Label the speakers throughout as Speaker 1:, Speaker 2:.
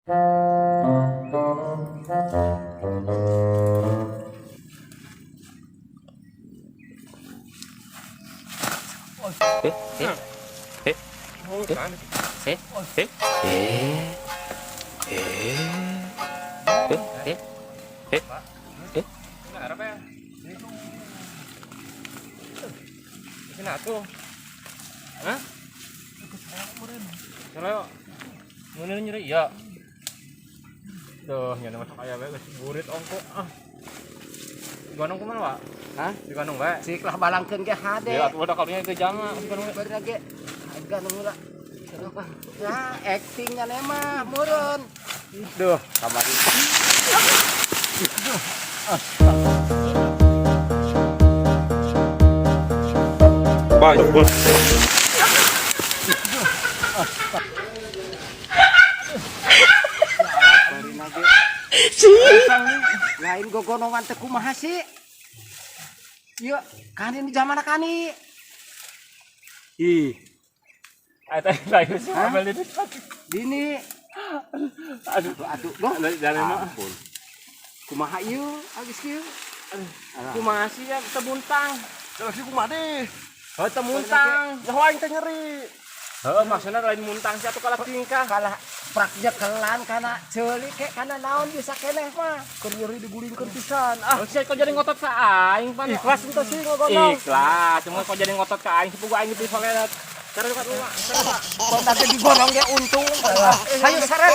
Speaker 1: Eh, eh, eh, eh, eh, eh, eh, eh, eh, eh.
Speaker 2: Kenapa ya? Sini atuh. Hah? Salah. Mun nyeri iya. Duh, nyana masak aya we geus burit ongko ah. Diganong kumaha, Pak?
Speaker 3: Hah?
Speaker 2: Diganong bae.
Speaker 3: Sik lah balangkeun ge hade.
Speaker 2: Ya atuh udah kalunya itu jama diganong we.
Speaker 3: Bener ge. Ganong lah. Nah, actingnya mah meureun.
Speaker 2: Duh, kamari.
Speaker 1: Bye.
Speaker 3: Lain gogonongan teh kumaha sih? Ieu kani di zaman kani.
Speaker 2: Ih. Eta lain sih ambil itu.
Speaker 3: Dini.
Speaker 2: Aduh,
Speaker 3: Aduh, aduh, loh.
Speaker 2: Dari mah.
Speaker 3: Kumaha ieu geus kieu?
Speaker 2: Kumaha sih ya temuntang.
Speaker 4: Lagi kumaha deh.
Speaker 2: Heuh temuntang.
Speaker 4: Nyaho aing teh nyeri.
Speaker 2: Heuh maksudna lain muntang sih atuh kalah tingkah.
Speaker 3: Kalah praknya kelan kana ceuli ke kana naon bisa keneh mah.
Speaker 4: Keur nyeri digulingkeun pisan. Ah,
Speaker 2: Oh, sih kok jadi ngotot ka aing pan.
Speaker 4: ikhlas ente sih ngogonong.
Speaker 2: Ikhlas, cuma kok jadi ngotot ka aing sepugu aing itu soalnya. Cara dekat lu, Mak. Cara, Pak.
Speaker 3: Benda ge digonong ge untung. Hayu sareng.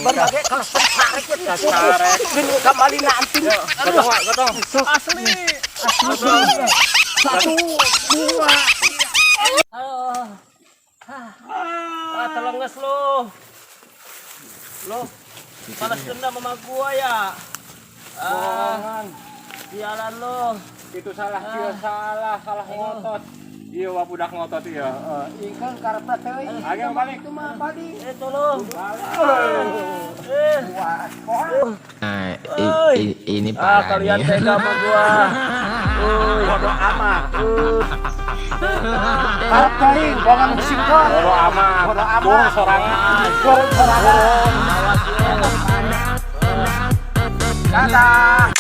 Speaker 3: Benda ge kalah tarik we.
Speaker 2: Tarik.
Speaker 3: Geus kamali anting.
Speaker 2: Gotong, Pak, gotong.
Speaker 4: Asli.
Speaker 3: Satu, dua.
Speaker 5: Ah, tolong nges lu. Lu balas dendam sama gua ya. Ah, sialan lu.
Speaker 2: Itu salah, dia salah, salah ngotot. Iya, wah budak ngotot iya. Heeh.
Speaker 3: Ingkang karepna teuing.
Speaker 2: Ayo balik.
Speaker 3: Itu mah balik.
Speaker 5: Eh, tolong. Eh,
Speaker 3: Wah, kohan.
Speaker 1: Nah,
Speaker 5: Oi.
Speaker 1: ini
Speaker 5: ah
Speaker 1: parah
Speaker 5: kalian
Speaker 1: nih.
Speaker 5: tega sama gua. Oi.
Speaker 3: Bodoh amat. Karep teuing bongan singkong.
Speaker 2: Bodo amat.
Speaker 3: Bodo amat.
Speaker 2: Bung sorangan.
Speaker 3: Bung sorangan.
Speaker 5: Awas lu.
Speaker 3: Dadah.